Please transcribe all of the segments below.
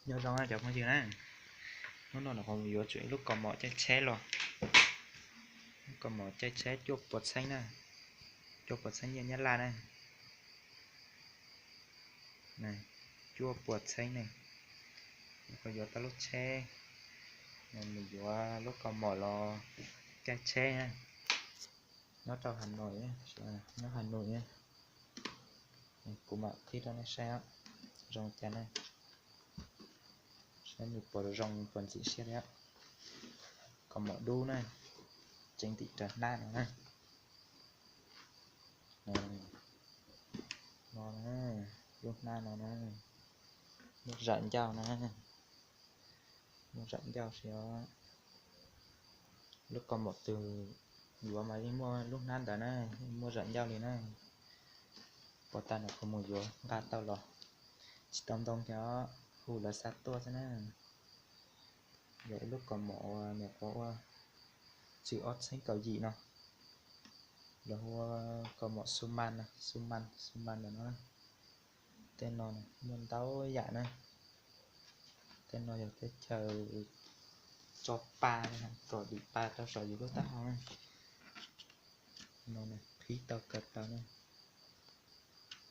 Nyob zoo cov phooj ywg na, hnub no kuv yuav tsum ib lub kaus mom caij tsheb los, lub kaus mom caij tsheb cuaj puas txheeb na, cuaj puas txheeb nyiaj Nyab Laj na, cuaj puas txheeb ne. Kuv yuav tau lub tsheb, mus yuav lub kaus mom los caij tsheb na, nyob rau Hà Nội, nyob Hà Nội na. Kuv mam qhib rau nej saib zoo cas na, saib nws puas zoo puas ntxim siab li. Kaus mom dub na, tseem tim raws hnab no na. No na, lub hnab no na, muaj zam ncauj na, muaj zam ncauj xwb os. Lub kaus mom twg yuav mas yeej muaj lub hnab ntawd na, yeej muaj zam ncauj li na. Puas tag no kuv mus yuav nqa tau los, tsis tau ntoo thiab, hu lawv xa tuaj xwb na. Yog ib lub kaus mom uas nyuam qhuav ua txwm ob txheeb kaum yim no, lawv hu ua kaus mom Suman, Suman, Suman ntawm no. Tej no muaj ntau yam na. Tej no yog teb chaws tso pa, kom dim pa rau saum yus lub taub hau na. No qhib tau kaw tau na,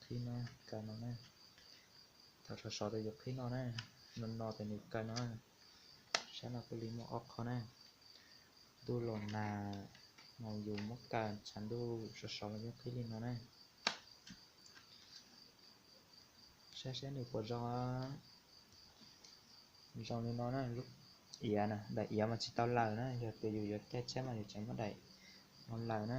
qhib no kaw no na. Thaum sov sov tas yuav qhib no na, no no tas nws kaw no. Sab no kuj li muaj ob qho na. Ntuj los nag mas yus muab kaw tshav ntuj sov sov los yeej qhib li no na. Saib saib nws puas zoo. Zoo li no na, lub iav na, daim iav mas tsis tau lawm na, yog tias yus yuav caij tsheb mas yus tseem muab daim no lawm na.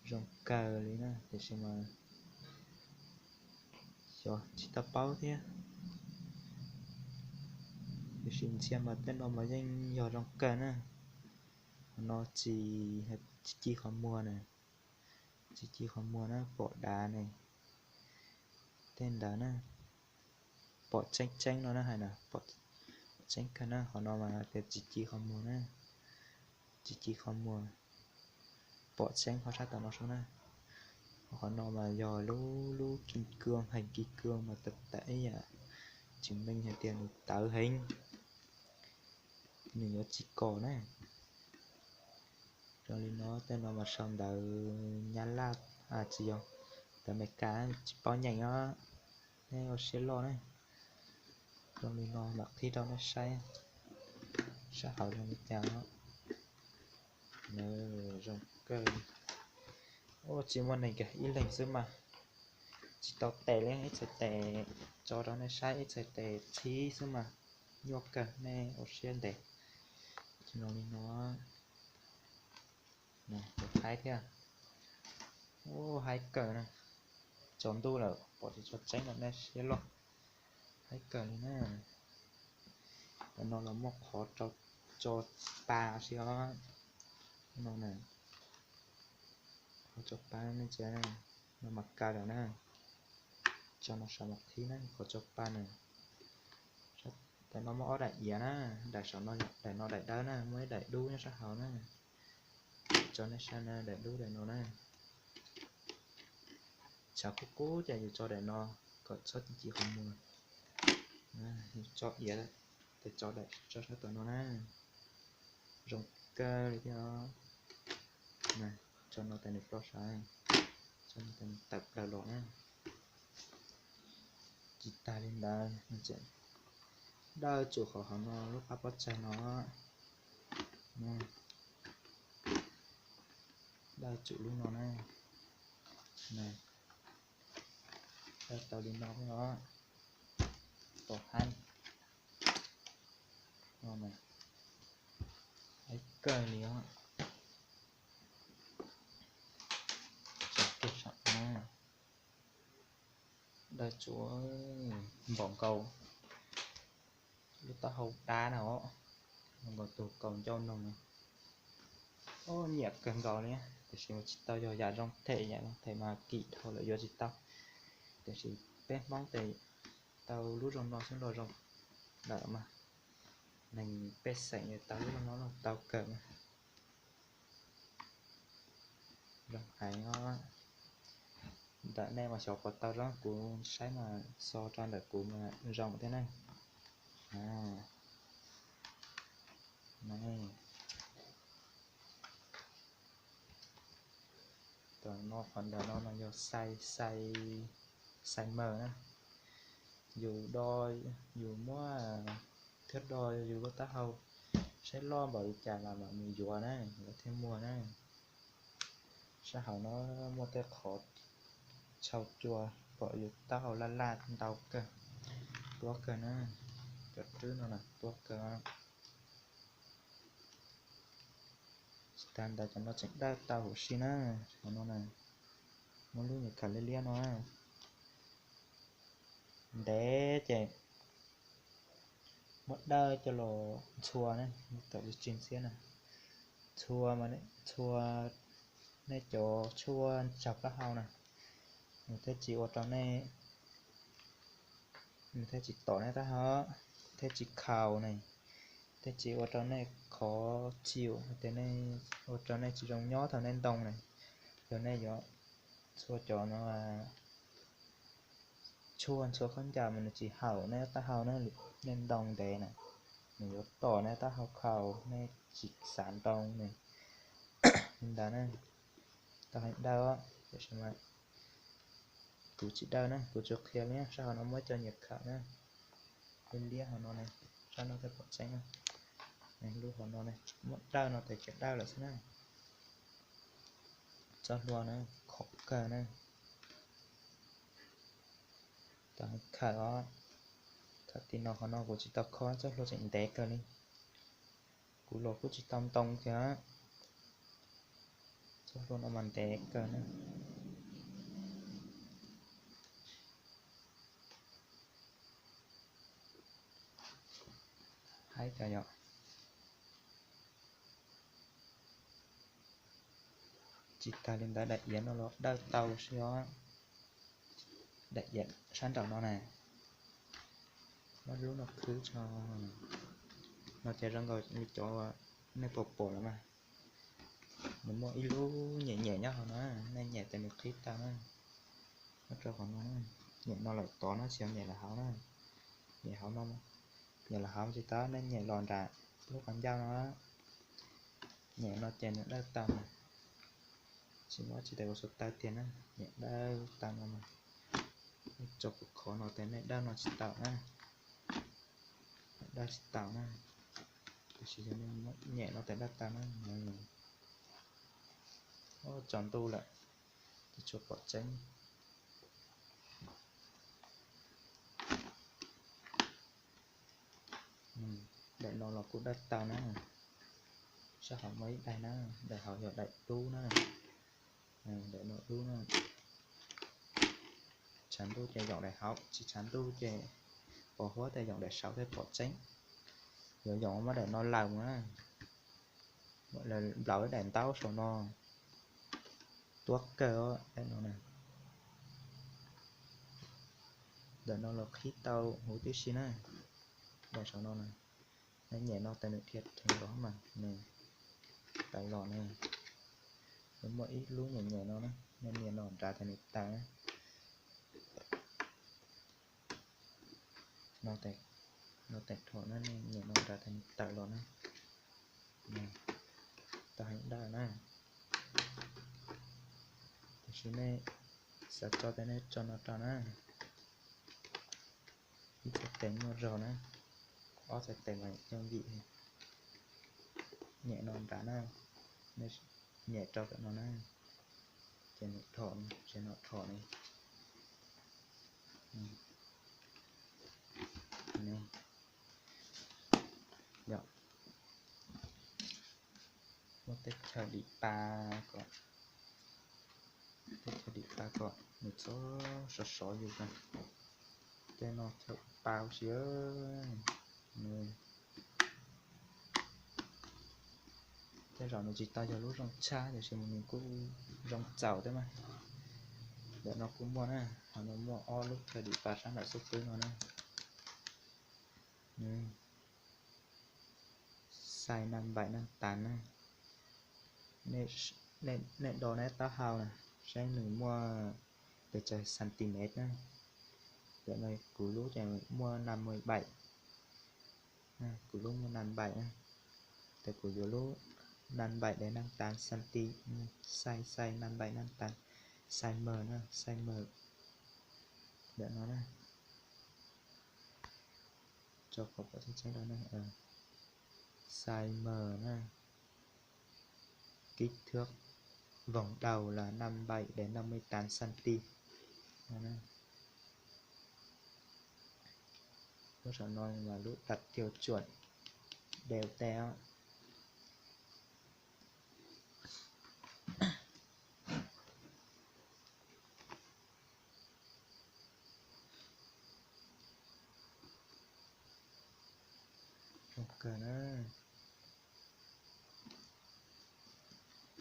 Zoo kawg li na, tiam sis mas xyov tsis tau paub thiab. Tiam sis ntsia mas tej no mas yeej yog zoo kawg na. Qhov no tsis, tsis ci qhov muag na, tsis ci qhov muag na, pom dav ne. Tej ntawd na, pom tseeb tseeb no na, hais na, pom tseeb kawg na, qhov no mas tias tsis ci qhov muag na, tsis ci qhov muag, pom tseeb qhov sab tom no sub na. Qhov no mas yog lub, lub kim cương, hình kim cương mas tawm tawm ib yam, chứng minh hais tias nws tawv heev, nws yuav tsis kom na. Zoo li no, tej no mas sau ntawv Nyab Laj, tsis yog, ntawv Amelikas, tsis paub nyeem os, nej ua siab loj na. Zoo li no mam qhib rau nej saib, sab hauv zoo li cas os. Zoo kawg. Tsis muaj neeg kiag, ib leeg xwb mas. Tsis tau tes li, ib txhais tes tso rau nej saib, ib txhais tes txhib xwb mas nyuaj kawg, nej ua siab ntev. Zoo li no, haib thiab. Haib kawg na. Tsaus ntuj lawm pom tsis tso tseeb lawm, nej siab loj. Haib kawg li na. Tam no los muaj qhov tso pa si os. No na, qhov tso pa ne, no mas kaw lawm na. Tso no saum mas qhib na, qhov tso pa na. Tam no muaj ob daim iav na, daim saum no, daim no daim dawb na, muaj ib daim dub nyob sab hauv na. Tso nej saib na, daim dub daim no na. Tshav kub kub ces yus tso daim no kom txhob ci ci qhov muag. Yus tso iav, tes tso daim tso sab tom no na. Zoo kawg li thiab. Tso no tas nws ploj sav, tso no tas nws tawm plaws los na. Tsis tas li ntawd, dawj tsum qhov hauv no lub qab pob tsaig no. Dawj tsum lub no na. Dawj tau li no os. Pom haib no, haib kawg li os. Tso kiag saum no. Dawj tsum npaum nkaus lub taub hau dab na os, nkaus tus kaus ncauj noog. Nyiam kawg nkaus li, tiam sis mas tsis tau yog yam zoo them, yam zoo them mas kim dhau lawm yuav tsis tau. Tiam sis peb Hmoob tes tau lub zoo no xwb los zoo lawm mas. Neeg pej xeem tau lub zoo no los tau kawg mas. Zoo heev os. Ntawm nej mas xyov puas tau zoo, kuv saib mas so rau ntawm kuv mas zoo thiab na. Tam no qhov ntawm no mas yog size, size mem na. Yus do, yus muab thwb do yus lub taub hau saib loj npaum li cas los mam mus yuav na, yuav thiaj muag na. Sab hauv no muaj tej qhov tshau cua kom yus taub hau laj laj ntau kawg, tuab kawg na. Cov rwb no na tuab kawg. Tsis tas ntawd cov no tseem dawj tau huv si na. Hauv no na, muaj lub nyuam khaws liab liab no ntev ces muab dawj coj los ntxhua na, tawm tsis ntxhiab na. Ntxhua mas ntxhua nej cov tshuaj ntsaug plaub hau na, nws thiaj tsis ua rau nej, nws thiaj tsis tom nej taub hau, thiaj tsis khaus ne, thiaj tsis ua rau nej qhov chim, tias nej, ua rau nej tsis zoo nyob thaum nej ntoo na. Yog nej yuav ntxhua cov no, tshuaj ntxhua khaub ncaws mas nws tsis haum nej taub hau na, nej ntoo ntev na, nws yuav tom nej taub hau khaus, nej tsis xav ntoo ne. Li ntawd na, tau heev dawj, tiam sis mas kuv tsis dawj na, kuv tsuas qhia li sab hauv no muaj cov nyuam khaws na, liab liab hauv no ne, sab no thiaj pom tseeb na. Lub hauv no ne, muab dawj no tes ces dawj lawm xwb na. Txoj hlua na, khov kawg na. Tau heev khaws os. Thaum tim no qhov no kuv tsis tau kho, txoj hlua tseem ntev kawg li. Kuv los kuj tsis tau ntoo kiag. Txoj hlua no mas ntev kawg na. Haib tas yom. Tsis tas li ntawd daim iav no los dawj tau si os. Daim iav sab nraum no na, muab lub no khwb tso. No ces zoo nkaus li cov nej pom pom lawm mas, nws muaj ib lub nyem nyem nyob hauv no, nej nyem tes nws qhib tau na. Nyob rau qhov no, nyem no lawm tod na, tsis yog nyem lawm hauv na. Nyem hauv no, nyem lawm hauv tsis tau, nej nyem los nram lub qhov ncauj no, nyem no ces nws dawj tau na. Tsis muaj tsis tas ua xu taw tiag na, nyem dawj tau no mas, nej tso kuv qhov no tes nej dawj no tsis tau na. Dawj tsis tau na, tiam sis yog nej nyem no tes dawj tau na. Tsaus ntuj lawm, tsis tshua pom tseeb. Daim no los kuj dawj tau na. Sab hauv muaj ib daim na, daim hauv yog daim dub na. Daim no dub na. Tshav ntuj ces yoom daim hauv, tsis tshav ntuj ces pos huab tes yoom daim saud thiaj pom tseeb. Yuav yoom muab daim no laws mus na. Nplaum ib daim ntaub saum no. Tuab kawg daim no na. Daim no los qhib tau huv tib si na. Daim saum no na. Nej nyem no tes nws dhia dheev los mas nws tawm los ne. Nws muaj ib lub nyem nyem no na, nej nyem no nrad tes nws tawm na. No tes dhau na, nej nyem no nrad tes nws tawm los na. Tau heev dawj na. Tiam sis nej xav tso tes nej tso no rau na. Ib txhais tes muaj zog na, ob txhais tes mas yooj yim. Nyem no nrad na, nyem rau ntawm no na, ces nws dhom, ces no dhom ne. Yog muaj tej chaw dim pa kom, tej chaw dim pa kom nws txhob sov sov yus na. Tej no chaw pa huv si. Tej zaum nws tsis tau yog lub zoo tshaj tiam sis mas nws kuj zoo txaus thiab mas. Ntawm no kuj muaj na, ho no muaj ob lub chaw dim pa sab nraum xub pwb no na. Xais naj npaim naj tas na. Nej do nej taub hau na, saib nws muaj Pes tsawg centimet na. Ntawm no kuv lub ces muaj năm mươi bảy, kuv lub muaj năm mươi bảy na. Ces kuv yuav lub năm mươi bảy để năm mươi tám centi, size, size năm mươi bảy năm mươi tám, size M na, size M. Ntawm no na, cho qhov pom tseeb tseeb rau na. Size M na, kích thước vòng đầu là năm mươi bảy đến năm mươi tám centi. Lub saum no là lub đặt tiêu chuẩn đều tê. Ok na.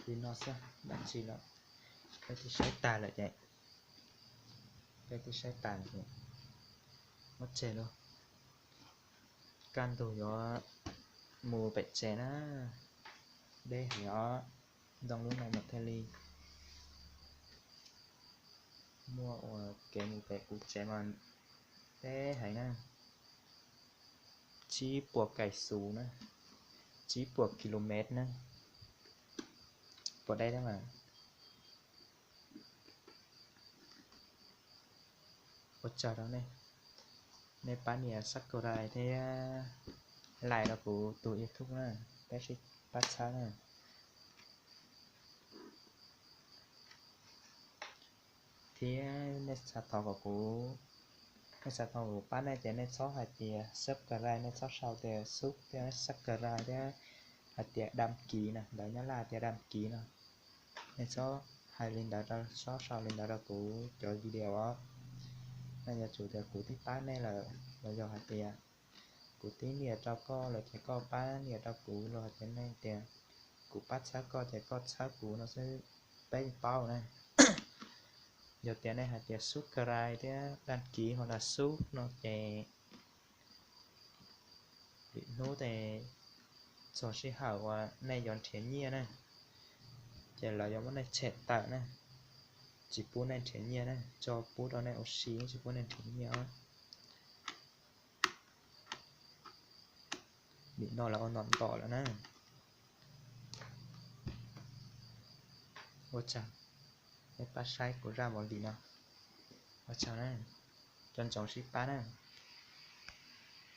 Li no xwb, dab tsi lawm. Peb twb saib tas lawm ces, peb twb saib tas lawm ces muab tseg lauj. Kaj ntug yuav mus pem tsev na, deb heev os, ntoo lub no mas thiaj li muaj ua kev mus pem kuv tsev mas deb heev na. Tsib puas kaim xus na, tsib puas ki lus mev na, puas deb thiab mas. Ua tsaug rau nej, nej pab nias subscribe thiab like rau kuv tus YouTube na, peb sib pab txhawb na. Thiab nej xav thov kom kuv, nej xav thov kuv pab nej ces nej txhob hais tias subscribe, nej txhob sau tias sub thiab subscribe thiab hais tias đăng ký na, ntawv Nyab Laj hais tias đăng ký no. Nej txhob hais li ntawd, txhob sau li ntawd rau kuv cov video os. Nej yuav tsum tias kuv twb pab nej lawm, los yog hais tias kuv twb nias rau koj lawm ces koj pab nias rau kuv, los hais tias nej tias kuv pab txhawb koj ces koj txhawb kuv no xwb, peb yeej paub na. Yog tias nej hais tias subscribe thiab đăng ký ho da sub no ces lwm hnub ces txog sij hawm uas nej yuav nrhiav nyiaj na, ces lawv yuav muab nej tshem tawm na, tsis pub nej nrhiav nyiaj na, tso pub rau nej ua si, tsis pub nej nrhiav nyiaj os. Nim no lawv ua ntom ntom lawm na. Ua tsaug, nej pab saib kuv zaj movie no. Ua tsaug na, cov ntsoov sib pab na.